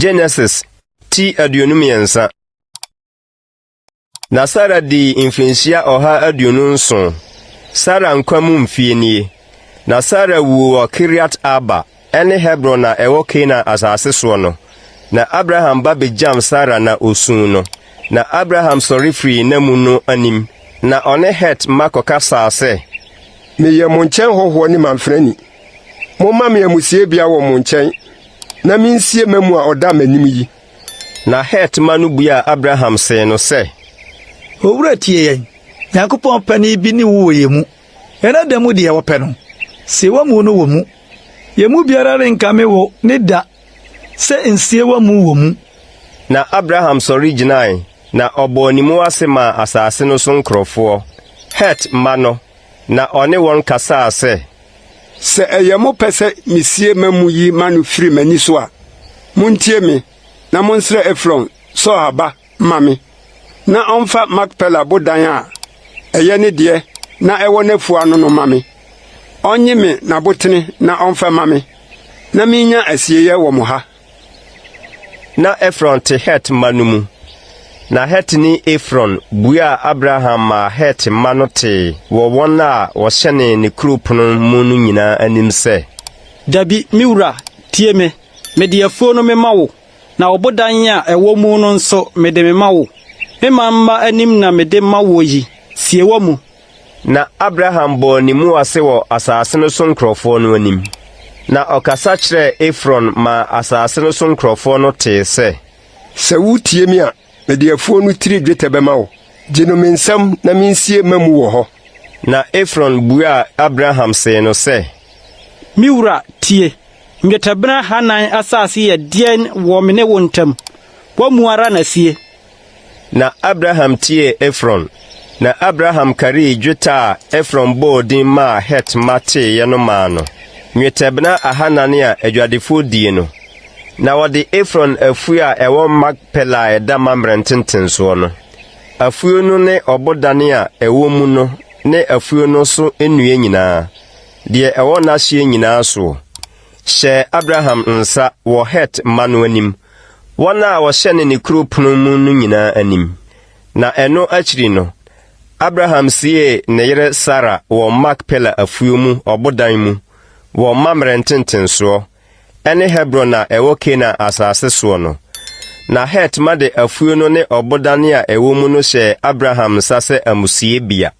Genesis ti 23. Na Sara dii mfirinhyia 127. Sara nkwa mu mfie nie. Na Sara wuu wɔ Kiriat-Arba, ɛne Hebron a ɛwɔ Kanaan asase soɔ no. Na Abraham ba bɛgyam Sara na ɔsuu no. Na Abraham sɔre firii n'amu no anim, na ɔne Het mma kɔkasaa sɛ. Meyɛ mo nkyɛn hɔhoɔ ne mamfrani. Momma me amusiebea wɔ mo nkyɛn, na minsie m'amu a ɔda m'anim yi. Na Het mma no buaa Abraham see no sɛ. Owura tie yɛn, Nyankopɔn panin bi ne wo wɔ yɛn mu. Yɛn ada mu deɛ wɔpɛ no, sie w'amu no wɔ mu. Yɛn mu biara renkame wo ne da sɛ nsie w'amu wɔ mu. Na Abraham sɔre gyinae, na ɔbɔɔ ne mu ase maa asase no so nkurɔfoɔ, Het mma no, na ɔne wɔn kasaa sɛ. Sɛ ɛyɛ mo pɛ sɛ misie m'amu yi ma no firi m'ani so a, muntie me, na monsrɛ Efron, Sohar ba, mma me, na ɔmfa Makpela bodan a ɛyɛ ne deɛ na ɛwɔ n'afuw ano no mma me. Ɔnnye me n'abotene na ɔmfa mma me, na minnya asieeɛ wɔ mo ha. Na Efron te Het mma no mu. Na Hetini Efron buaa Abraham maa Het mma no tee wɔ wɔn a wɔhyɛnee ne kuro pono mu no nyinaa anim sɛ. Dabi, me wura, tie me. Mede afuo no mema wo, na ɔbodan a ɛwɔ mu no nso mede mema wo. Me man mma anim na mede ma woɔ yi, sie wɔ mu. Na Abraham bɔɔ ne mu ase wɔ asase no so nkurɔfoɔ no anim, na ɔkasa kyerɛɛ Efron maa asase no so nkurɔfoɔ no tee sɛ. Sɛ wutie me a, mede afuo no tiri dwetɛ bɛma wo. Gye no me nsam na minsie m'amu wɔ hɔ. Na Efron buaa Abraham see no sɛ. Me wura, tie! Nnwetɛbena ahannan asase yɛ deɛn wɔ me ne wo ntam? W'amu ara na sie. Na Abraham tiee Efron, na Abraham karii dwetɛ a Efron bɔɔ din maa Het mma teeɛ no maa no, nnwetɛbena ahanan a adwadifoɔ die no. Na wɔde Efron afuo a ɛwɔ Makpela a ɛda Mamre ntentensoɔ no, afuo no ne ɔbodan a ɛwɔ mu no ne afuo no so nnua nyinaa, deɛ ɛwɔ n'ahyeɛ nyinaa soɔ, hyɛɛ Abraham nsa wɔ Het mma no anim, wɔn a wɔhyɛne ne kuro pono mu no nyinaa anim. Na ɛno akyiri no, Abraham siee ne yere Sara wɔ Makpela afuo mu ɔbodan mu wɔ Mamre ntentensoɔ, ɛne Hebron a ɛwɔ Kanaan asase soɔ no. Na Het mma de afuo no ne ɔbodan a ɛwɔ mu no hyɛɛ Abraham nsa sɛ amusiebea.